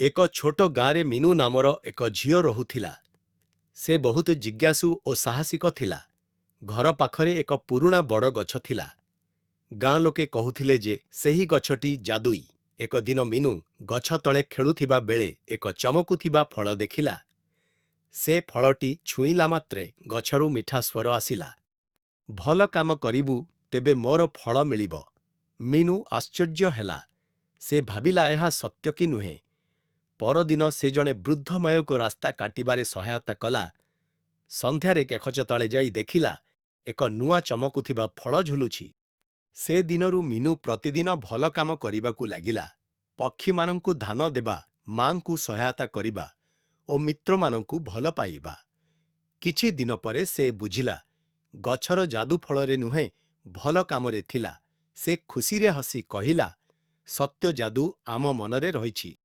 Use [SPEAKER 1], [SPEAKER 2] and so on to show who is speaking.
[SPEAKER 1] ଏକ ଛୋଟ ଗାଁରେ ମିନୁ ନାମର ଏକ ଝିଅ ରହୁଥିଲା। ସେ ବହୁତ ଜିଜ୍ଞାସୁ ଓ ସାହସିକ ଥିଲା। ଘର ପାଖରେ ଏକ ପୁରୁଣା ବଡ଼ ଗଛ ଥିଲା। ଗାଁ ଲୋକେ କହୁଥିଲେ ଯେ ସେହି ଗଛଟି ଯାଦୁଇ। ଏକ ଦିନ ମିନୁ ଗଛ ତଳେ ଖେଳୁଥିବା ବେଳେ ଏକ ଚମକୁଥିବା ଫଳ ଦେଖିଲା। ସେ ଫଳଟି ଛୁଇଁଲା ମାତ୍ରେ ଗଛରୁ ମିଠା ସ୍ୱର ଆସିଲା, "ଭଲ କାମ କରିବୁ ତେବେ ମୋର ଫଳ ମିଳିବ।" ମିନୁ ଆଶ୍ଚର୍ଯ୍ୟ ହେଲା। ସେ ଭାବିଲା, ଏହା ସତ୍ୟ କି ନୁହେଁ? ପରଦିନ ସେ ଜଣେ ବୃଦ୍ଧ ମାୟକୁ ରାସ୍ତା କାଟିବାରେ ସହାୟତା କଲା। ସନ୍ଧ୍ୟାରେ ଗଛ ତଳେ ଯାଇ ଦେଖିଲା, ଏକ ନୂଆ ଚମକୁଥିବା ଫଳ ଝୁଲୁଛି। ସେ ଦିନରୁ ମିନୁ ପ୍ରତିଦିନ ଭଲ କାମ କରିବାକୁ ଲାଗିଲା। ପକ୍ଷୀମାନଙ୍କୁ ଧାନ ଦେବା, ମାଙ୍କୁ ସହାୟତା କରିବା ଓ ମିତ୍ରମାନଙ୍କୁ ଭଲ ପାଇବା। କିଛି ଦିନ ପରେ ସେ ବୁଝିଲା, ଗଛର ଯାଦୁ ଫଳରେ ନୁହେଁ, ଭଲ କାମରେ ଥିଲା। ସେ ଖୁସିରେ ହସି କହିଲା, "ସତ୍ୟ ଯାଦୁ ଆମ ମନରେ ରହିଛି।"